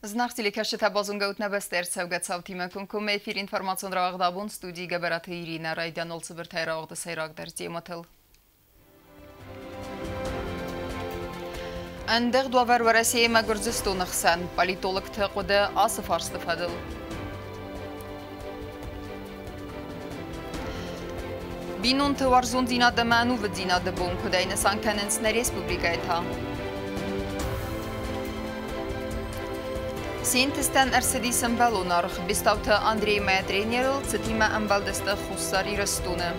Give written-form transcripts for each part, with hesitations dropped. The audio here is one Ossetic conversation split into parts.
Зынаргъ телекӕсджытӕ, базонгӕ ут нӕ бӕстӕ ӕрцӕугӕ цаутимӕ комкоммӕ эфир информацион рауагъд абон студийы Гӕбӕраты Иринӕ. Райдианыл цыбыртӕй рауагъды сӕйрагдӕр темӕтыл. Ӕндыгъд уавӕр Уӕрӕсеимӕ Гуырдзыстоны хсӕн. Политологты хъуыды ацы фарсты фӕдыл. Бинонты уарзондзинад ӕмӕ ӕнувыддзинады бон куыдӕй нысан кӕнынц нӕ республикӕйы та? Синтезтӕн ӕрцыдис ӕмбӕлон аргъ. Бестауты Андреймӕ тренерыл цытимӕ ӕмбӕлдысты Хуссар Ирыстоны.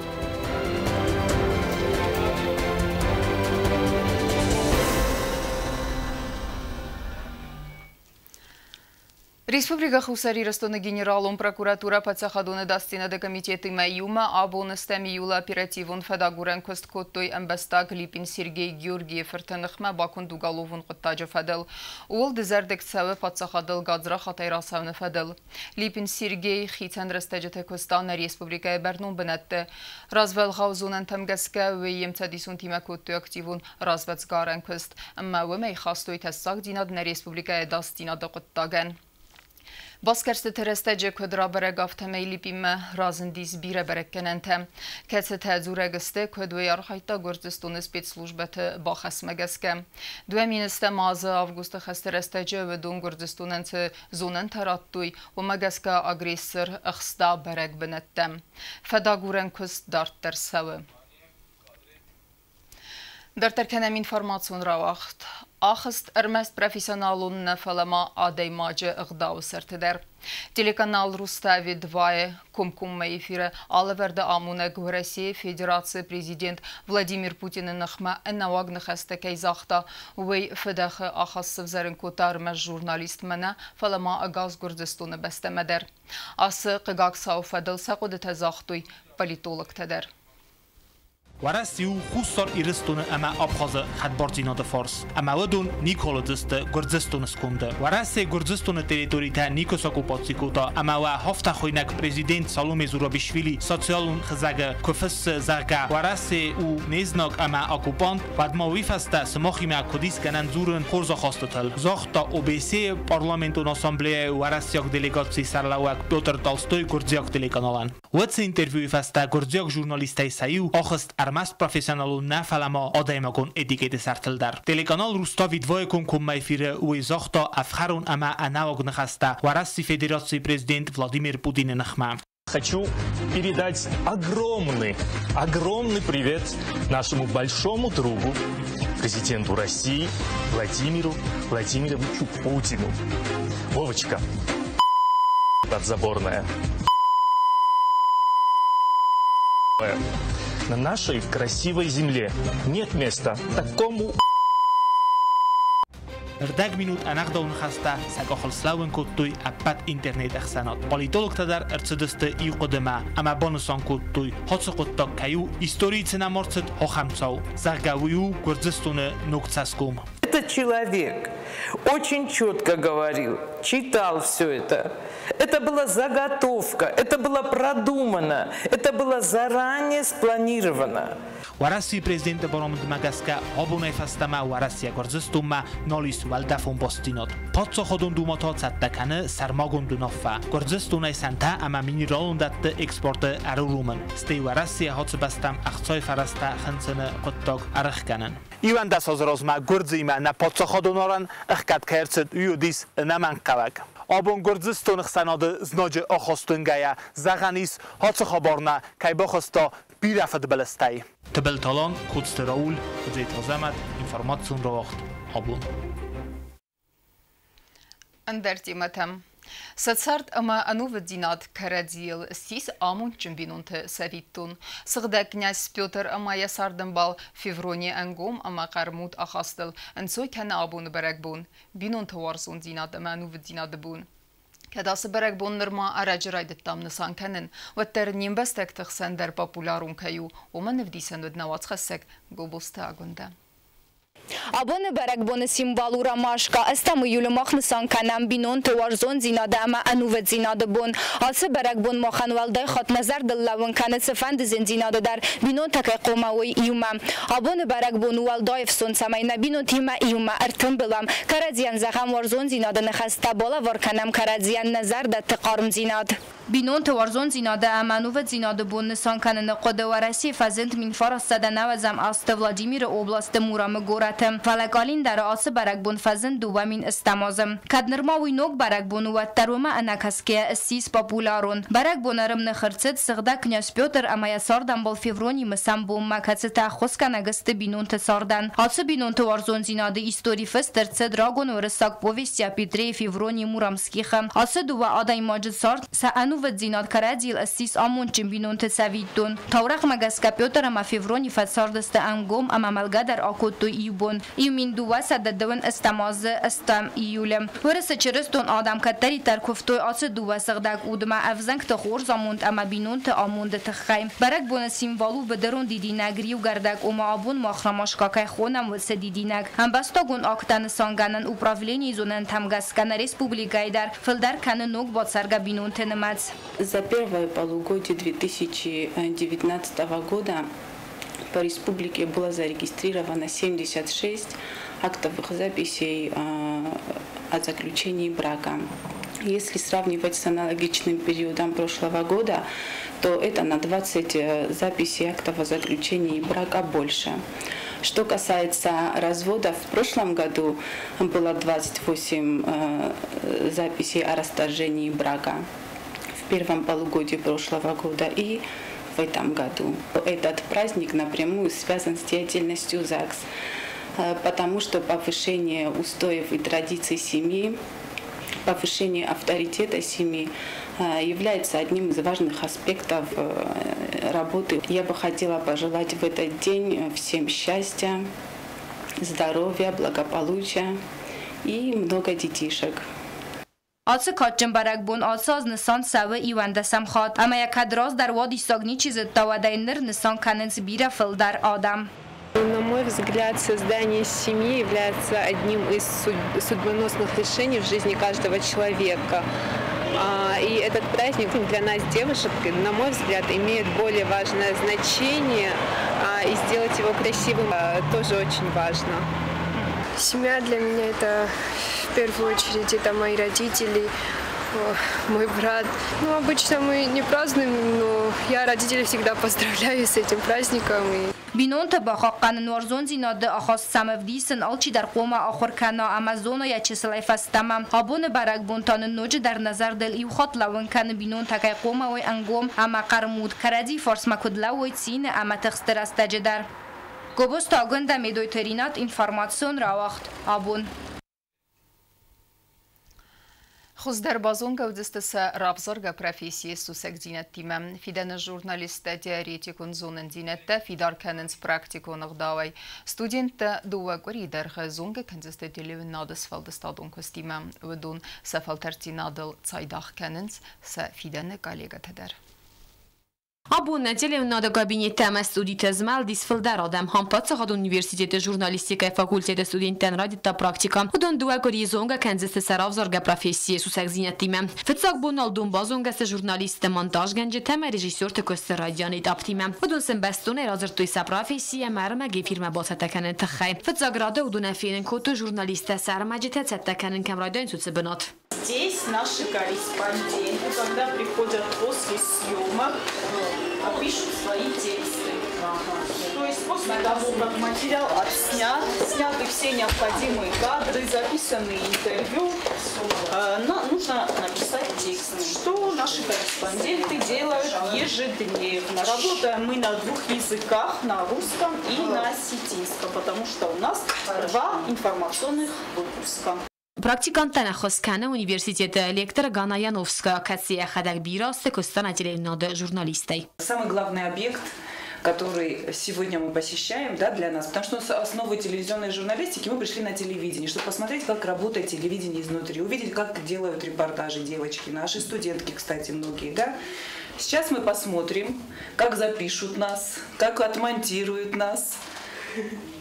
Республикӕ Хуссар Ирыстоны Генералон прокуратурӕ Паддзахадон ӕдасдзинады комитетимӕ иумӕ абоны стӕм июлы оперативон фӕдагурӕн куыст кодтой ӕмбӕстаг Липин Сергей Георгийы фырты ныхмӕ баконд уголовон хъуыддаджы фӕдыл. Ууыл дызӕрдыг цӕуы паддзахадыл гадзрахатӕй рацӕуыны фӕдыл. Липин Сергей хицӕн рӕстӕджыты куыста нӕ республикӕйы бӕрнон бынӕтты. Развӕлгъау зонӕнтӕм гӕсгӕ уый йе мцӕдисонтимӕ кодтой активон развӕдсгарӕн куыст ӕмӕ уымӕй хастой тӕссагдзинад нӕ республикӕйы ӕдасдзинады хъуыддагӕн. Басгӕрстыты рӕстӕджы куыд рабӕрӕг, афтӕмӕй Липимӕ разындис бирӕ бӕрӕггӕнӕнтӕ, кӕцытӕ дзурӕг сты, куыд уый архайдта Гуырдзыстоны спецслужбӕты бахӕсмӕ гӕсгӕ. 2007 азы августы хӕсты рӕстӕджы уыдон Гуырдзыстонӕн цы зонӕнтӕ радтой, уымӕ гӕсгӕ агрессор ӕхста бӕрӕг бынӕттӕ. Фӕдагурӕн куыст дарддӕр цӕуы. Дарддӕр кӕнӕм информацион рауагъд. Ахызт ӕрмӕст профессионалон нӕ, фӕлӕ ма адӕймаджы ӕгъдауы сӕрты дӕр. Телеканал Рустави 2-йы комкоммӕ эфиры алӕвӕрды амонӕг Уӕрӕсейы Федерацийы президент Владимир Путины ныхмӕ ӕнӕуаг ныхӕстӕ кӕй загъта, уый фыдӕхы ахаст сывзӕрын кодта ӕрмӕст журналистмӕ нӕ, фӕлӕ ма ӕгас Гуырдзыстоны бӕстӕмӕ дӕр. Ацы хъыгаг цауы фӕдыл сӕ хъуыдытӕ загътой политологтӕ дӕр. Уӕрӕсе у Хуссар Ирыстоны ӕмӕ Абхазы хӕдбардзинады фарс, ӕмӕ уыдон никуы уыдысты Гуырдзыстоны сконды. Уӕрӕсе Гуырдзыстоны территоритӕ никуы соккупаци кодта ӕмӕ уӕ афтӕхуыйнӕг президент Саломе Зурабишвили социалон хызӕгы куы фыссы, зӕгъгӕ, Уӕрӕсе у не знаг ӕмӕ оккупант, уӕд ма уый фӕстӕ сымахимӕ куыд ис гӕнӕн дзурын хорз ахастытыл, загъта ОБСЕ-йы парламентон ассамблеяйы уӕрӕсейаг делегацийы сӕргълӕууӕг Петр Толстой гуырдзиаг телеканалӕн. Уыцы интервьюйы фӕстӕ гуырдзиаг журналисттӕй сӕ иу ахызт ӕрмӕст профессионалон нӕ, фӕлӕ ма адӕймагон этикеты сӕртыл дӕр. Телеканал Рустави двое комкоммӕ эфиры уый загъта ӕфхӕрон ӕмӕ ӕнӕуаг ныхӕстӕ Уӕрӕсейы Федерацийы президент Владимир Путины ныхмӕ. Хочу передать огромный, огромный привет нашему большому другу, президенту России Владимиру Владимировичу Путину. Вовочка, подзаборная. На нашей красивой земле нет места такому. Ӕрдӕг минут ӕнӕгъдау ныхӕстӕ сӕ къахыл слӕууын кодтой ӕппӕт интернет-ӕхсӕнад. Политологтӕ дӕр ӕрцыдысты иу хъуыдымӕ ӕмӕ банысан кодтой, ацы хъуыддаг кӕй у историйы цы нӕма рцыд, ахӕм цау. Зӕгъгӕ, уый у Гуырдзыстоны ног цӕсгом. Этот человек очень четко говорил, читал все это. Это была заготовка, это было продумано, это было заранее спланировано. Уӕрӕсейы президенты барамындмӕ гӕсгӕ абонӕй фӕстӕмӕ Уӕрӕсе Гуырдзыстонмӕ нал ис уӕлдӕфон бастдзинад. Паддзахадон Думӕ та цӕттӕ кӕны сӕрмагонд уынаффӕ Гуырдзыстонӕй сӕнтӕ ӕмӕ минералон дӕтты экспорты ӕрурумын, стӕй Уӕрӕсейы ацы бӕстӕм ӕхцайы фӕрӕзтӕ хынцыны хъуыддаг ӕрӕхгӕнын. 11 азы размӕ Гуырдзыимӕ нӕ паддзахадон арӕн ӕхгӕд кӕй ӕрцыд, уый уыдис ӕнӕмӕнгхъӕуӕг. Абон Гуырдзыстоны хсӕнады знаджы ахастынгӕйӕ зӕгъӕн ис, ацы хабар нӕ кӕй бахаста бирӕ фыдбылызтӕй. Тыбылталан, Коцты Рауль, Хуыдзеты Азӕмӕт, информацион рауагъд абон. Ӕндӕр темӕтӕм. Сӕ цард ӕмӕ ӕнувыддзинад кӕрӕдзийыл ссис амондджын бинонты цӕвиттон. Сыгъдӕг князь Петр ӕмӕ йӕ цардӕмбал Феврония ӕнгом ӕмӕ хъӕрмуд ахастыл ӕнцой кӕны абоны бӕрӕгбон, бинонты уарзондзинад ӕмӕ ӕнувыддзинады бон. Кӕд ацы бӕрӕгбон нырма ӕрӕджы райдыдтам нысан кӕнын, уӕддӕр не мбӕстӕгты хсӕн дӕр популярон кӕй у, уымӕн ӕвдисӕн уыд нӕ уацхӕссӕг Гобозты Агуындӕ. Абоны бӕрӕгбоны символ у ромашка. 8 июлы мах нысан кӕнӕм бинонты уарзондзинады ӕмӕ ӕнувыддзинады бон. Ацы бӕрӕгбон махӕн уӕлдай хатт нӕ зӕрдыл лӕууын кӕны цыфӕнды зындзинады дӕр бинонтӕ кӕй хъуамӕ уой иумӕ. Абоны бӕрӕгбон у уӕлдай ӕфсон, цӕмӕй нӕ бинонтимӕ иумӕ ӕртымбылӕм, кӕрӕдзийӕн зӕгъӕм уарзондзинады ныхӕстӕ, балӕвар кӕнӕм кӕрӕдзийӕн нӕ зӕрдӕты хъармдзинад. Бинонты уарзондзинады ӕмӕ ӕнувыддзинады бон нысан кӕныны хъуыды Уӕрӕсейы фӕзынд 1990 азты Владимиры областы Муромы горӕты. Фӕлӕ къӕлиндары ацы бӕрӕгбон фӕзынд 2008 азы. Кӕд нырма уый ног бӕрӕгбон у, уӕддӕр уымӕ ӕнӕкӕсгӕйӕ ссис популярон. Бӕрӕгбон ӕрымных ӕрцыд сыгъдӕг князь Петр ӕмӕ йӕ цардӕмбал Февронийы мысӕн бонмӕ, кӕцытӕ ӕххуысгӕнӕг сты бинонты цардӕн. Ацы бинонты уарзондзинады истори фыст ӕрцыд рагон уырыссаг повести о Петре и Февронии Муромских-ы. Ацы дыууӕ адӕймаджы цард, сӕ ӕнувыддзинад кӕрӕдзийыл ссис амондджын бинонты цӕвиттон. Таурӕгъмӕ гӕсгӕ Петр ӕмӕ Феврони фӕцардысты ӕнгом ӕмӕ мӕлгӕ дӕр акодтой иу бон, 1228 азы 8 июлы. Уырысы чырыстон адӕм кӕддӕриддӕр куывтой ацы дыууӕ сыгъдӕг удмӕ ӕвзӕнгты хорз амонд ӕмӕ бинонты амонды тыххӕй. Бӕрӕгбоны символ у быдырон дидинӕг, риугӕрдӕг, ома абон мах ромашка кӕй хонӕм, уыцы дидинӕг. Ӕмбӕстагон акттӕ нысангӕнӕн управленийы зонӕнтӕм гӕсгӕ нӕ республикӕйы дӕр фылдӕр кӕны ног бацӕргӕ бинонты нымӕц. За первое полугодие 2019 года по республике было зарегистрировано 76 актовых записей о заключении брака. Если сравнивать с аналогичным периодом прошлого года, то это на 20 записей актов о заключении брака больше. Что касается разводов, в прошлом году было 28 записей о расторжении брака в первом полугодии прошлого года и в этом году. Этот праздник напрямую связан с деятельностью ЗАГС, потому что повышение устоев и традиций семьи, повышение авторитета семьи является одним из важных аспектов работы. Я бы хотела пожелать в этот день всем счастья, здоровья, благополучия и много детишек. Ацы кадджын бӕрӕгбон ацы аз нысан цӕуы 11-ӕм хатт. Ӕмӕ йӕ кӕд раздӕр уадиссаг ничи зыдта, уӕд ӕй ныр нысан кӕнынц бирӕ фылдӕр адӕм. На мой взгляд, создание семьи является одним из судьбоносных решений в жизни каждого человека. И этот праздник для нас, девушек, на мой взгляд, имеет более важное значение, и сделать его красивым тоже очень важно. Семья для меня это в первую очередь это мои родители, мой брат. Ну, обычно мы не празднуем, но я родителей всегда поздравляю с этим праздником. И Бинонты бахъахъхъӕнын, уарзондзинады ахаст сӕм ӕвдисын алчидӕр хъуамӕ ахуыр кӕна ӕмӕ зона йӕ чысылӕй фӕстӕмӕ. Абоны бӕрӕгбон та нын ноджыдӕр нӕ зӕрдыл иу хатт лӕууын кӕны, бинонтӕ кӕй хъуамӕ уой ӕнгом ӕмӕ хъӕрмуд, кӕрӕдзи фарсмӕ куыд лӕууой цины ӕмӕ тыхсты рӕстӕджы дӕр. Гобозты Агуындӕ, Медойты Ринат, информацион рауагъд «Абон». Хуыздӕр базонгӕ уыдзысты сӕ равзаргӕ профессийы сусӕгдзинӕдтимӕ. Фидӕны журналисттӕ теоретикон зонындзинӕдтӕ фидар кӕнынц практикон ӕгъдауӕй. Студенттӕ дыууӕ къуырийы дӕргъы зонгӕ кӕндзысты телеуынынады сфӕлдыстадон куыстимӕ. Уыдон сӕ фӕлтӕрддзинадыл цайдагъ кӕнынц сӕ фидӕны коллегӕтӕ дӕр. Абон нӕ телеуынынады кабинеттӕ ӕмӕ студиты змӕлд ис фылдӕр адӕм. Ам паддзахадон университеты журналистикӕйы факультеты студенттӕн райдыдта практикӕ. Уыдон дыууӕ къуырийы зонгӕ кӕндзысты сӕ равзаргӕ профессийы сусӕгдзинӕдтимӕ. Фыццаг бон уал базонгӕ сты журналистты, монтажгӕнджытӕ ӕмӕ режиссерты куысты райдиан этаптимӕ. Уыдон сын бӕстонӕй радзырдтой сӕ професси ӕмӕ ӕрмӕг эфирмӕ бацӕттӕ кӕныны тыххӕй. Фыццаг рады уыдонӕн фенын кодтой журналисттӕ сӕ ӕрмӕджытӕ цӕттӕ кӕнын кӕм райдайынц, уыцы бынат. Здесь наши корреспонденты, когда приходят после съемок, пишут свои тексты. То есть после того, как материал отснят, сняты все необходимые кадры, записаны интервью, нужно написать текст, что наши корреспонденты делают ежедневно. Работаем мы на двух языках, на русском и на осетинском, потому что у нас два информационных выпуска. Практиканттӕн ӕххуыс кӕны университеты лектор Ганна Яновская, кӕцы йӕхӕдӕг бирӕ азты куыста нӕ телеуынынады журналистӕй. Самый главный объект, который сегодня мы посещаем, да, для нас, потому что основы телевизионной журналистики мы пришли на телевидение, чтобы посмотреть, как работает телевидение изнутри, увидеть, как делают репортажи девочки, наши студентки, кстати, многие, да. Сейчас мы посмотрим, как запишут нас, как отмонтируют нас.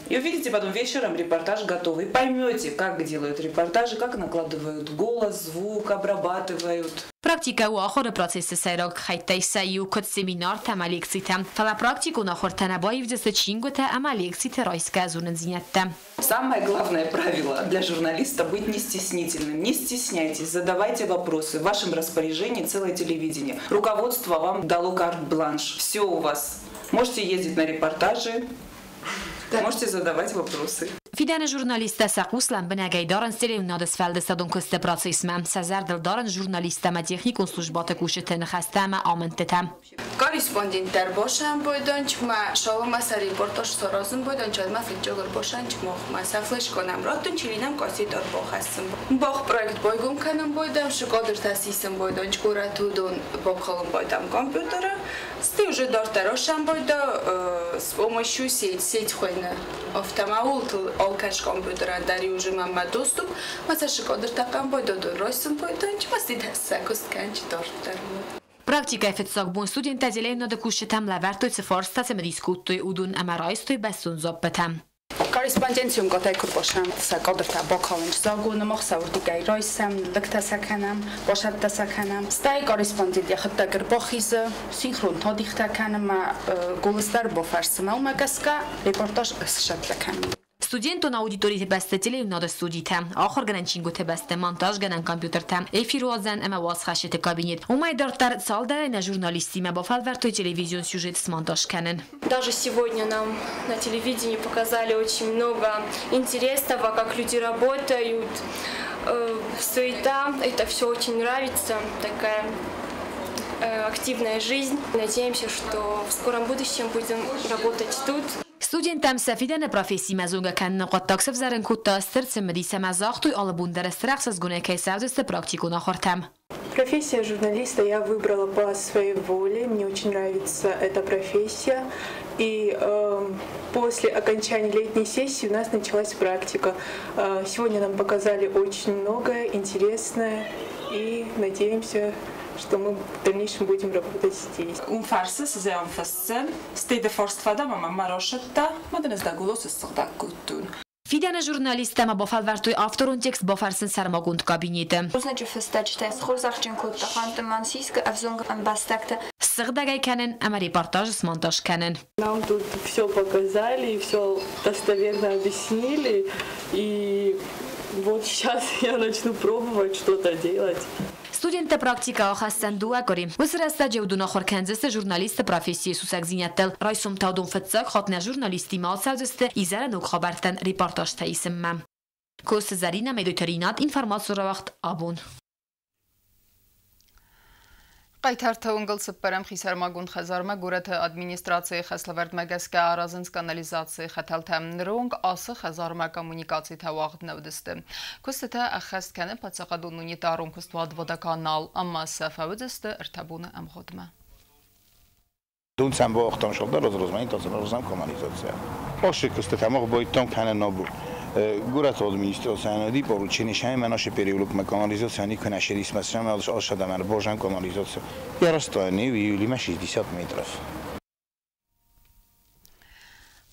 И увидите потом вечером репортаж готовый. Поймете, как делают репортажи, как накладывают голос, звук, обрабатывают. Практикӕ у ахуыры процессы сӕйраг хӕйттӕй сӕ иу, куыд семинартӕ ӕмӕ лекцитӕ. Фӕлӕ практикон ахуыртӕ нӕ баивдзысты чингуытӕ ӕмӕ лекциты райсгӕ зонындзинӕдтӕ. Самое главное правило для журналиста – быть не стеснительным. Не стесняйтесь, задавайте вопросы. В вашем распоряжении целое телевидение. Руководство вам дало карт-бланш. Все у вас. Можете ездить на репортажи, можете задавать вопросы. Фидӕны журналисттӕ сӕ хъус лӕмбынӕгӕй дарынц телеуынынады сфӕлдыстадон куысты процессмӕ. Сӕ зӕрдыл дарынц журналисттӕ ӕмӕ техникон службӕты кусджыты ныхӕстӕ ӕмӕ амындтытӕ. Корреспондент дӕр босӕмбойдонч, ма шолома са репортаж соразын бойдонч, ма фитджогыр босанч мохма. Са флешконам раттын, чилинам кассет бохӕссын. Бох проект бойгом кӕнын бойдам, шикодыртӕ сисын бойдонч, горӕтудон бокалын бойдам компьютеры. Сты уже дарддӕр осӕмбойда с помощью сеть, сеть хуыйны. Автомаултыл алкӕш компьютерӕн дӕр уже мӕнмӕ доступ, ма сӕ шикодыртӕ хъӕм бойдодон райсын бойдонч, ма сидӕссӕ куыст кӕнч дарддӕр. Практикӕйы фыццаг бон студенттӕ телеуынынады кусджытӕм лӕвӕрдтой цы фарстатӕ цымыдис кодтой, уыдон ӕмӕ райстой бӕстон дзуаппытӕ. Корреспонденцион катайкур бошам, сӕ кадртӕ бакалынч загоны мах сӕ уырдыгӕй райсӕм, лыгтӕ сӕ кӕнӕм, басӕттӕ сӕ кӕнӕм. Стӕй корреспондент йӕхӕдӕг ӕрбахизы, синхрон тадихтӕ кӕны мӕ голос дӕр бафӕрсы мӕ, уымӕ гӕсгӕ репортаж ссӕттӕ кӕны. Студентон аудиториты бӕсты телеуынынады студитӕ, ахуыргӕнӕн чингуыты бӕсты монтажгӕнӕн компьютертӕ, эфируадзӕн ӕмӕ уацхӕсджыты кабинет. Уымӕй дарддӕр цалдӕрӕй нӕ журналисттимӕ бафӕлвӕрдтой телевизион сюжет смонтаж кӕнын. Даже сегодня нам на телевидении показали очень много интересного, как люди работают, суета, это все очень нравится, такая активная жизнь. Надеемся, что в скором будущем будем работать тут. Студенттӕм сӕ фидӕны профессимӕ зонгӕ кӕныны хъуыддаг сӕвзӕрын кодта стыр цымыдис ӕмӕ загътой, алы бон дӕр стыр ӕхсызгонӕй кӕй цӕудзысты практикон ахуыртӕм. Профессия журналиста я выбрала по своей воле. Мне очень нравится эта профессия. И после окончания летней сессии у нас началась практика. Сегодня нам показали очень многое интересное. И надеемся, что мы в дальнейшем будем работать здесь. Умфарсы сызеон фасцен, стейде форстфада мама марошетта, маденез дагулос ссыгъдӕг кодтон. Фидӕны журналисттӕ ма бафӕлвӕрдтой авторон текст бафӕрсын сӕрмагонд кабинеты. Бузныджы фыстӕджытӕ схорзӕхджын кодта Ханты-Мансийскы ӕвзонг ӕмбӕстӕгты. Ссыгъдӕг ӕй кӕнын ӕмӕ репортаж смонтаж кӕнын. Нам тут все показали, все достоверно объяснили. И вот сейчас я начну пробовать что-то делать. Студенттӕ практикӕ ахӕсдзӕн дыууӕ къуыри. Уыцы рӕстӕджы уыдон ахуыр кӕндзысты журналисты профессийы сусӕгдзинӕдтыл. Райсом та уыдон фыццаг хатт нӕ журналисттимӕ ацӕудзысты изӕры ног хабӕрттӕн репортажтӕ исынмӕ. Коцты Зӕринӕ, Медойты Ринат, информацион рауагъд Абон. Хъайтарты уынгыл цыппӕрӕм хисӕрмагонд хӕдзармӕ горӕты администрацийы хӕслӕвӕрдмӕ гӕсгӕ аразынц канализацийы хӕтӕлтӕ. Ныры онг ацы хӕдзармӕ коммуникацитӕ уагъд нӕ уыдысты. Куыстытӕ ӕххӕст кӕны паддзахадон унитарон куыстуат «Водоканал» ӕмӕ сӕ фӕуыдзысты ӕртӕ боны ӕмгъуыдмӕ. Дунцӕм бауагътам сыгъдӕг розмӕ, розам канализация. Оши куыстытӕ мах бойттам кӕнӕ набор. Город администрация поручение наше переулок канализация не конечно рисмасрам божан канализация. Я расстояние в июле 60 метров.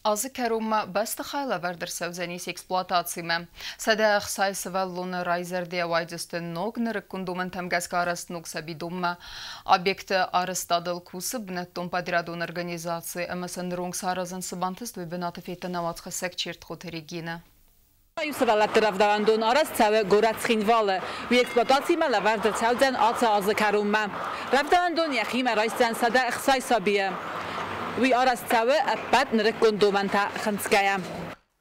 Азы кӕронмӕ бӕстыхай лӕвӕрд ӕрцӕудзӕнис эксплуатацимӕ. 160 сывӕллоны райзӕрдӕ уайдзысты ног нырыккон домӕнтӕм гӕсгӕ арӕзт ног сабидонмӕ. Объекты арӕзтадыл кусы бынӕттон подрядон организаци ӕмӕ сӕ ныронг саразын цы бантыст, уый бынаты федта нӕ уацхӕссӕг Чертхъоты Регинӕ. Сывӕллӕтты рӕвдауӕндон арӕзт цӕуы горӕт Цхинвалы. Уый эксплуатацимӕ лӕвӕрд ӕрцӕудзӕн ацы азы кӕронмӕ. Рӕвдауӕндон йӕхимӕ райсдзӕн 160 сабийы. Уый арӕзт цӕуы ӕппӕт нырыккон домӕнтӕ хынцгӕйӕ.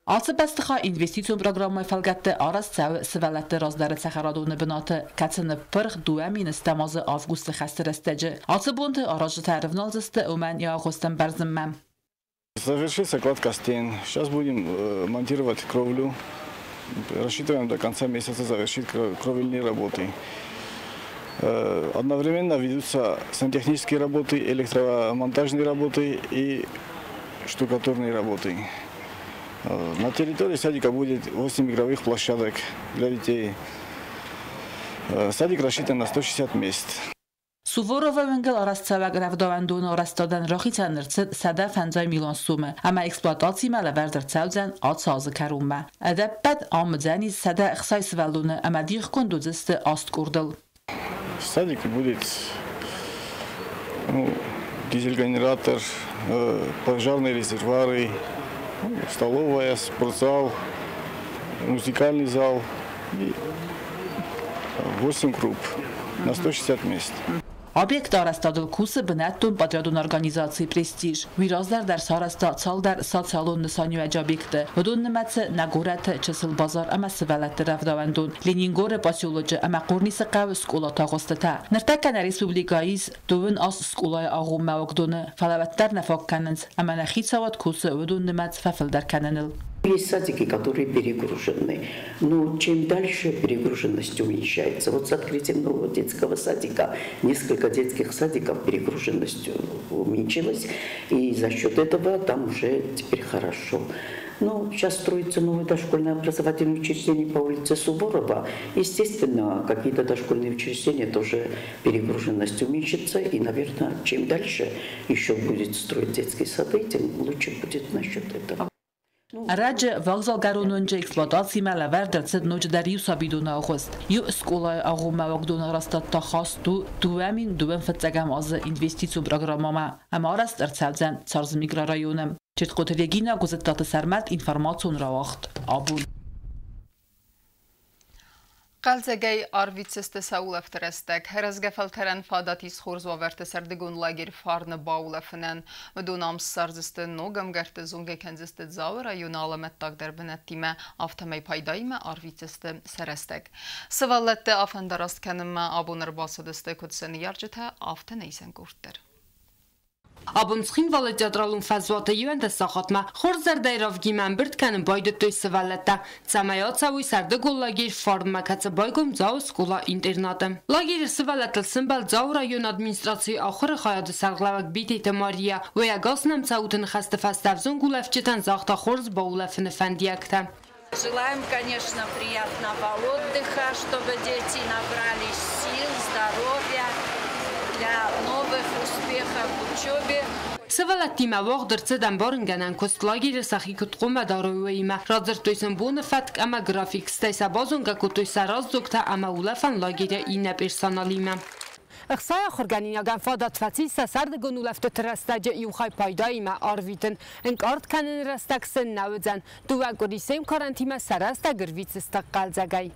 Ацы бӕстыхай инвестицион программӕйы фӕлгӕтты арӕзт цӕуы сывӕллӕтты раздӕры цӕхӕрадоны бынаты, кӕцы ныппырх 2010 азы августы хӕсты рӕстӕджы. Ацы бонты аразджытӕ ӕрывналдзысты уымӕн йӕ агъуыстӕн бӕрзынмӕ. Завершится кладка стен. Сейчас будем монтировать кровлю. Рассчитываем до конца месяца завершить кровельные работы. Одновременно ведутся сантехнические работы, электромонтажные работы и штукатурные работы. На территории садика будет 8 игровых площадок для детей. Садик рассчитан на 160 мест. Суворовы уынгыл арӕзтцӕуӕг рӕвдауӕндоны арӕзтадӕн рахицӕн ӕрцыд 150 милуан сомы ӕмӕ эксплуатацимӕ лӕвӕрд ӕрцӕудзӕн ацы азы кӕронмӕ. Ӕдӕппӕт ам уыдзӕнис 160 сывӕллоны ӕмӕ дихгонд уыдзысты аст къордыл. В садике будет, ну, дизель-генератор, пожарные резервуары, столовая, спортзал, музыкальный зал и 8 групп на 160 мест. Объекты арӕзтадыл кусы бынӕттон подрядон организаци «Престиж». Уый раздӕр дӕр сарӕзта цалдӕр социалон нысаниуӕджы объекты. Уыдон нымӕцы нӕ горӕты чысыл базар ӕмӕ сывӕллӕтты рӕвдауӕндон, Ленингоры поселочы ӕмӕ Хъорнисы хъӕуы скъолаты агъуыстытӕ. Ныртӕккӕ нӕ республикӕйы ис 18 скъолайы агъоммӕ уагдоны, фӕлӕ уӕддӕр нӕ фаг кӕнынц ӕмӕ нӕ хицауад кусы уыдон нымӕц фӕфылдӕр кӕныныл. Есть садики, которые перегружены. Но чем дальше перегруженность уменьшается. Вот с открытием нового детского садика несколько детских садиков перегруженность уменьшилась. И за счет этого там уже теперь хорошо. Ну, сейчас строится новое дошкольное образовательное учреждение по улице Суворова. Естественно, какие-то дошкольные учреждения тоже перегруженность уменьшится. И, наверное, чем дальше еще будет строить детские сады, тем лучше будет насчет этого. Ӕрӕджы вокзалгӕрон уынджы эксплуатацимӕ лӕвӕрд ӕрцыд ноджыдӕр иу сабидоны агъуыст. Иу скъолайы агъоммӕ уагдоны арӕзтад та хаст у 2025 азы инвестицион программӕмӕ ӕмӕ арӕзт ӕрцӕудзӕн Царзы микрорайоны. Чертхъоты Регинӕ, Гуызыттаты Сӕрмӕт, информацион рауагъд «Абон». Хъӕлдзӕгӕй арвитдзысты сӕ улӕфты рӕстӕг. Рӕзгӕ фӕлтӕрӕн фадат ис хорз уавӕрты сӕрдыгон лагерь «Фарны» баулӕфынӕн. Уыдон ам ссардзысты ног ӕмгӕртты, зонгӕ кӕндзысты Дзауы районы алӕмӕттагдӕр бынӕттимӕ, афтӕмӕй пайдаимӕ арвитдзысты сӕ рӕстӕг. Сывӕллӕтты афӕндараст кӕнынмӕ абон ӕрбацыдысты куыд сӕ ныййарджытӕ, афтӕ нӕ исӕн къорд дӕр. Абон Цхинвалы театралон фӕзуаты 11 сахатмӕ хорз зӕрдӕйы равгимӕ ӕмбырд кӕнын байдыдтой сывӕллӕттӕ, цӕмӕй ацӕуой сӕрдыгон лагерь «Фарн»-мӕ, кӕцы байгом Дзауы скъола-интернаты. Лагеры сывӕллӕттыл сӕмбӕлд Дзауы районы администрацийы ахуыры хайады сӕргълӕууӕг Битеты Мария. Уый ӕгас нӕм цӕуты ныхӕсты фӕстӕ ӕвзонг улӕфджытӕн загъта хорз баулӕфыны фӕндиӕгтӕ. Желаем, конечно, приятного отдыха, чтобы дети набрались сил, здоровья для новых успехов в учебе. Сывӕллӕттимӕ уагъд ӕрцыд ӕмбарынгӕнӕн куыст лагеры сӕхи куыд хъуамӕ дарой, уыимӕ. Радзырдтой сын боны фӕтк ӕмӕ график, стӕй сӕ базонгӕ кодтой сӕ раздзогтӕ ӕмӕ улӕфӕн лагеры иннӕ персоналимӕ. Ӕхцайы ахуыргӕнинагӕн фадат фӕцис сӕ сӕрдыгон улӕфтыты рӕстӕджы иу хай пайдаимӕ арвитын. Ӕнкъард кӕныны рӕстӕг сын нӕ уыдзӕн. Дыууӕ къуыри сӕм карантимӕ сӕ рӕстӕг ӕрвитдзысты хъӕлдзӕгӕй.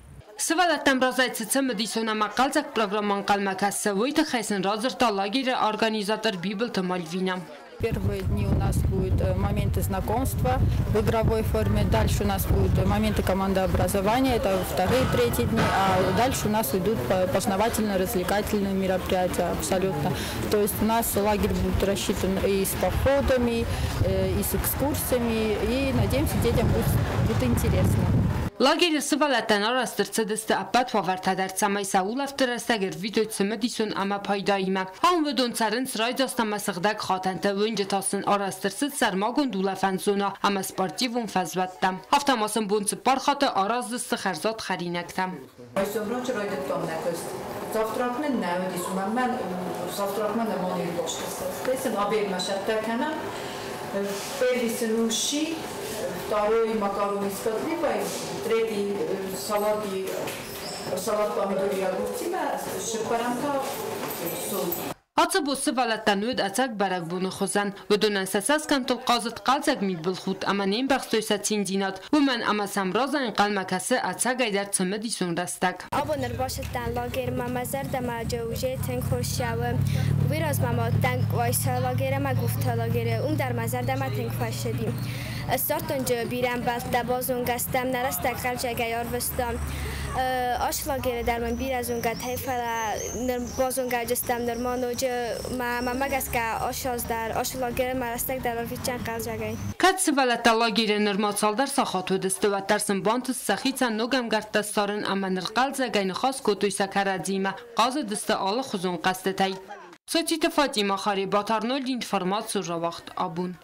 Сывӕллӕттӕм разӕй цы цымыдисон ӕмӕ хъӕлдзӕг программӕ ӕнхъӕлмӕ кӕсы, уый тыххӕй сын радзырдта лагеры организатор Бибылты Мальвинӕ. Первые дни у нас будут моменты знакомства в игровой форме. Дальше у нас будут моменты командообразования, это вторые, третьи дни. А дальше у нас идут познавательно-развлекательные мероприятия абсолютно. То есть у нас лагерь будет рассчитан и с походами, и с экскурсиями. И надеемся, детям будет интересно. Лагеры сывӕллӕттӕн арӕзт ӕрцыдысты ӕппӕт уавӕртӕ дӕр, цӕмӕй сӕ улӕфты рӕстӕг ӕрвитой цымыдисон ӕмӕ пайдаимӕ. Ам уыдон цӕрынц райдзаст ӕмӕ сыгъдӕг хатӕнты, уынджы та сын арӕзт ӕрцыд сӕрмагонд улӕфӕн зона ӕмӕ спортивон фӕзуӕттӕ. Афтӕ ма сын бон цыппар хатты араздзысты хӕрзад хӕринӕгтӕ. Райсом райдыдтам нӕ куыст. Завтракмӕ нӕ уыдис, уымӕн завтракмӕ нӕма не рбастӕн. Обедмӕ сӕттӕ кӕнӕм. Первый сынуши, второй макароны с подливой, третий салат, салат помидор и огурцимӕ, цыппӕрӕм та суп. Ацы бон сывӕллӕттӕн уыд ӕцӕг бӕрӕгбоны хуызӕн. Уыдонӕн сӕ цӕсгӕмттыл хъазыд хъӕлдзӕг мидбылхудт ӕмӕ не мбӕхстой сӕ циндзинад, уымӕн ӕмӕ сӕм разӕй ӕнхъӕлмӕ кӕсы ӕцӕгӕйдӕр цымыдисон рӕстӕг. Абон ӕрбацыдтӕн лагермӕ, мӕ зӕрдӕмӕ уже тынг хорз цӕуы. Уый размӕ ма уыдтӕн Къуайса лагеры ӕмӕ Гуфта лагеры, уым дӕр мӕ зӕрдӕмӕ тынг фӕцыди. Ссардтон дзы бирӕ ӕмбӕлттӕ, базонгӕ стӕм, нӕ рӕстӕг хъӕлдзӕгӕй арвыстам. Ас лагеры дӕр мын бирӕ зонгӕтӕй, фӕлӕ ныр базонгӕ стӕм нырма ноджы мӕ гӕсгӕ ас аз дӕр, ас лагеры мӕ рӕстӕг дӕр арвитдзӕн хъӕлдзӕгӕй. Кӕд сывӕллӕттӕ лагеры нырма цалдӕр сахат уыдысты, уӕддӕр сын бантыст сӕхицӕн ног ӕмгӕрттӕ ссарын ӕмӕ ныр хъӕлдзӕгӕй ныхас кодтой сӕ кӕрӕдзиимӕ, хъазыдысты алыхуызон хъӕзтытӕй. Социты Фатимӕ, Харебат Арнольд, информацион рауагъд «Абон».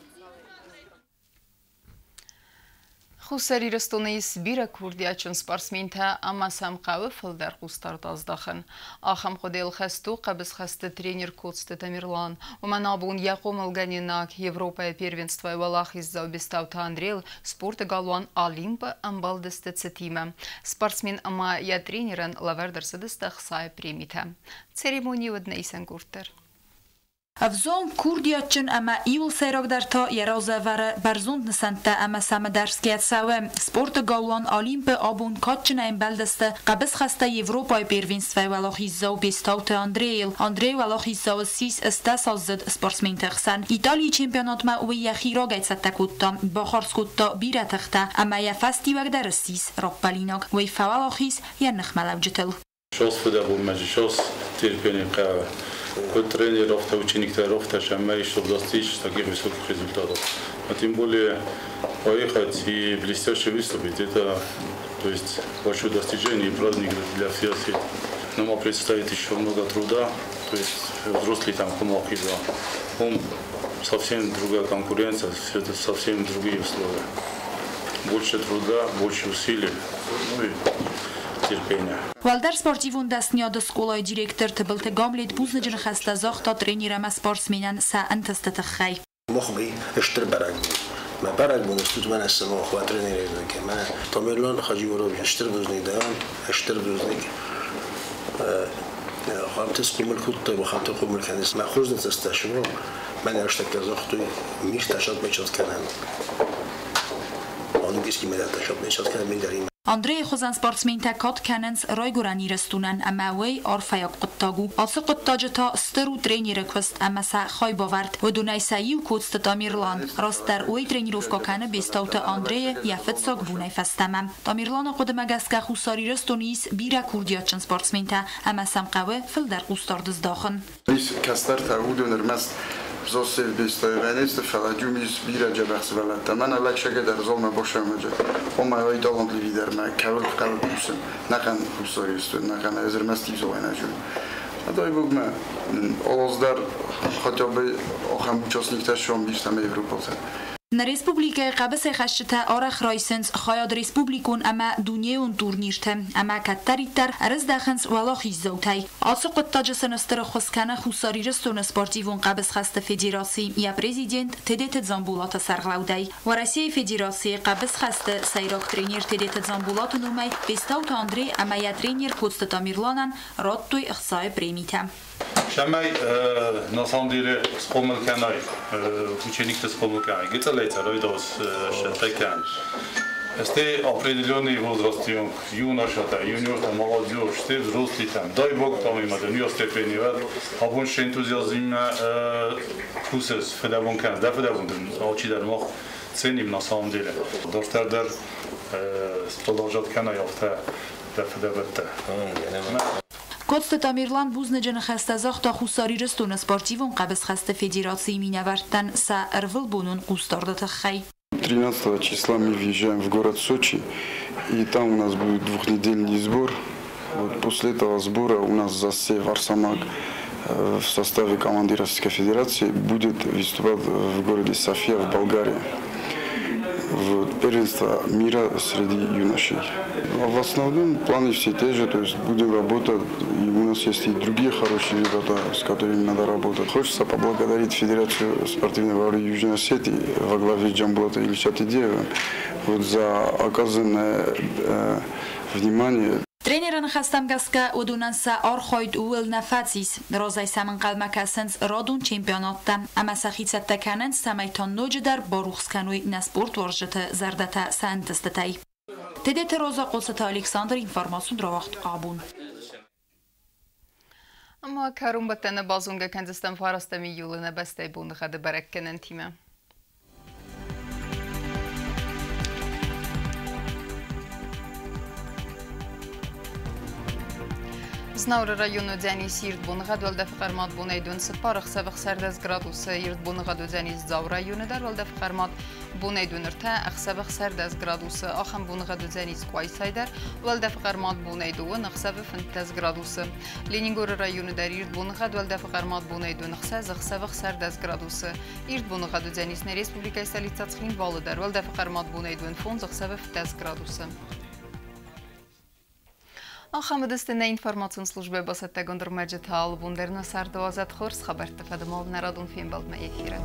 Хуссар Ирыстоны ис бирӕ курдиатджын спортсментӕ ӕмӕ сӕм хъӕуы фылдӕр хъусдард аздахын. Ахӕм хъуыдыйыл хӕст у хъӕбысхӕсты тренер Коцты Тамерлан. Уымӕн абон йӕ хъомылгӕнинаг Европӕйы первенствойы уӕлахиздзау Бестауты Андрейыл спорты галуан Олимп-ы ӕмбӕлдысты цытимӕ. Спортсмен ӕмӕ йӕ тренерӕн лӕвӕрд ӕрцыдысты ӕхцайы премитӕ. Церемони уыд нӕ исӕн къорддӕр. Ӕвзонг, курдиатджын ӕмӕ иууыл сӕйрагдӕр та йӕ разӕвӕры бӕрзонд нысӕнттӕ ӕмӕ цӕмӕдӕрсгӕ цӕуы. Спорты галуан Олимп-ы абон кадджынӕй ӕмбӕлдысты хъӕбысхӕстӕй Европӕйы первенствӕйы уӕлахиздзау Бестауты Андрейыл. Андрей уӕлахиздзау ссис ӕстдӕсаздзыд спортсменты хсӕн. Италийы чемпионатмӕ уый йӕхи рагӕй цӕттӕ кодта, бахардз кодта бирӕ тыхтӕ ӕмӕ йӕ фӕстиуӕг дӕр ссис раппӕлинаг. Уый фӕуӕлахиз йӕ ныхмӕлӕуджытыл. Сейчас фыдӕбонмӕ сейчас терпение хъӕуы. Куыд тренер, афтӕ учениктӕ, афтӕ сӕмӕ чтобы достичь таких высоких результатов. А тем более поехать и блестяще выступить, это, то есть, большое достижение и праздник для всех. Нам предстоит еще много труда, то есть взрослые там помогли, он совсем другая конкуренция, это совсем другие условия. Больше труда, больше усилий, ну и терпения. Уӕлдӕр спортивон дӕсныйады скъолайы директор Тыбылты Гамлет бузныджы ныхӕстӕ загъта тренер ӕмӕ спортсменӕн сӕ ӕнтысты тыххӕй. Мах стыр бӕрӕгбон. Мӕ бӕрӕгбон стут мӕнӕ сымах, уӕ тренеры. Мӕ Тамерлан Хаджимурович стыр бузныг дӕн, стыр бузныг. Ахӕмты схъомыл кодтай, ахӕмты хъомыл кӕныс. Мӕ хорз ныцӕстӕ сымах, мӕнӕ ӕрстӕгтӕ загътой, миртӕ сатмӕ кӕнӕн. Английский медальтӕ сатмӕ кӕнӕн миндаримӕ. Андрейы хуызӕн спортсментӕ кад кӕнынц райгуырӕн Ирыстонӕн ӕмӕ уый арфӕйаг хъуыддаг у. Ацы хъуыддаджы та стыр у тренеры куыст ӕмӕ сӕ хайбавӕрд. Уыдонӕй сӕ иу Коцты Тамерлан. Растдӕр уый тренировкӕ кӕны Бестауты Андрейы йӕ фыццаг бонӕй фӕстӕмӕ. Тамерланы хъуыдымӕ гӕсгӕ Хуссар Ирыстоны ис бирӕ курдиатджын спортсментӕ ӕмӕ сӕм хъӕуы фылдӕр хъусдард здахын. Ис кӕстӕртӕ, уыдон ӕрмӕст взрослые бестаевӕнесты, фӕлӕ дюм ис бирӕ дзӕбӕх сывӕллӕттӕ. Мӕнӕ лӕгсагӕ дӕр золмӕ босӕмӕджы. Ома ай талантливый дӕр мӕ кӕуыл хъӕуы кусын. Нӕхъӕн Хуссар Ирыстон, нӕхъӕн ӕз ӕрмӕст ивзолайнӕ зон. Дай Бог мӕ алаз дӕр хотя бы ахӕм участниктӕ ссом биртӕ Европӕтӕ. Нӕ республикӕйы хъӕбысӕйхӕцджытӕ арӕх райсынц хайад республикон ӕмӕ дунейон турнирты ӕмӕ кӕддӕриддӕр ӕрыздӕхынц уӕлахиздзаутӕй. Ацы хъуыддаджы сын стыр ӕххуыс кӕны Хуссар Ирыстоны спортивон хъӕбысхӕсты федераци йӕ президент Тедеты Дзамбулаты сӕргълӕудӕй. Уӕрӕсейы Федерацийы хъӕбысхӕсты сӕйраг тренер Тедеты Дзамбулаты номӕй Бестауты Андрей ӕмӕ йӕ тренер Коцты Тамерланӕн радтой ӕхцайы премитӕ. Цӕмӕй на самом деле схъомыл кӕнай, ученикты схъомыл кӕнай, гыццылӕй цӕрай сӕттӕ кӕн. Стӕй определенный возраст юношата, юниорта, молодежь, стӕй взрослый там. Дай Бог там им это не степени, абон ше энтузиазмимӕ кусыс, фыдӕбон кӕныс, дӕ фыдӕбон дын алчидӕр мах ценим на самом деле. Дарддӕр дӕр продолжать кӕнай афтӕ дӕ фыдӕбӕттӕ. Коцты Тамерлан бузныджы ныхӕстӕ загъта Хуссар Ирыстоны спортивон хъӕбысхӕсты федерацийы минӕвӕрттӕн сӕ ӕрвылбонон хъусдарды тыххӕй. 13 числа мы въезжаем в город Сочи, и там у нас будет двухнедельный сбор. Вот после этого сбора у нас Зассе Арсамак в составе команды Российской Федерации будет выступать в городе София в Болгарии. В первенство мира среди юношей. А в основном планы все те же, то есть будем работать, и у нас есть и другие хорошие ребята, с которыми надо работать. Хочется поблагодарить Федерацию спортивной борьбы Южной Осетии во главе Джамбулата Ильича Тедеева вот, за оказанное внимание. Тренеры ныхӕстӕм гӕсгӕ уыдонӕн сӕ архайд ууыл нӕ фӕцис. Разӕй сӕм ӕнхъӕлмӕ кӕсынц радон чемпионаттӕ ӕмӕ сӕхи цӕттӕ кӕнынц, цӕмӕй та ноджыдӕр барухс кӕной нӕ спортуарзджыты зӕрдӕтӕ сӕ ӕнтыстытӕй. Тедеты Роза, Хъоцыты Александр, информацион рауагъд «Абон». Ӕмӕ кӕронбӕттӕны базонгӕ кӕндзыстӕм 9 июлы нӕ бӕстӕйы боныгъӕды бӕрӕггӕнӕнтимӕ. Знауыры районы уыдзӕнис ирд боныгъӕд, уӕлдӕфы хъӕрмад бонӕй дон 4, ӕхсӕвы 16 градусы. Ирд боныгъӕд уыдзӕнис Дзауы районы дӕр, уӕлдӕфы хъӕрмад бонӕй дон 3, ӕхсӕвы 16 градусы. Ахӕм боныгъӕд уыдзӕнис Къуайсайы дӕр, уӕлдӕфы хъӕрмад бонӕй 2, ӕхсӕвы 15 градусы. Ленингоры районы дӕр ирд боныгъӕд, уӕлдӕфы хъӕрмад бонӕй дон 6, ӕхсӕвы 16 градусы. Ирд боныгъӕд уыдзӕнис нӕ республикӕйы столицӕ Цхинвалы дӕр, уӕлдӕфы хъӕрмад бонӕй дон 5, ӕхсӕвы 15 градусы. Ахӕм уыдысты нӕ информацион службӕйы бацӕттӕгонд ӕрмӕджытӕ. Алыбон дӕр нӕ царды уадзӕд хорз хабӕртты фӕдыл нӕ радон фембӕлдмӕ эфиры.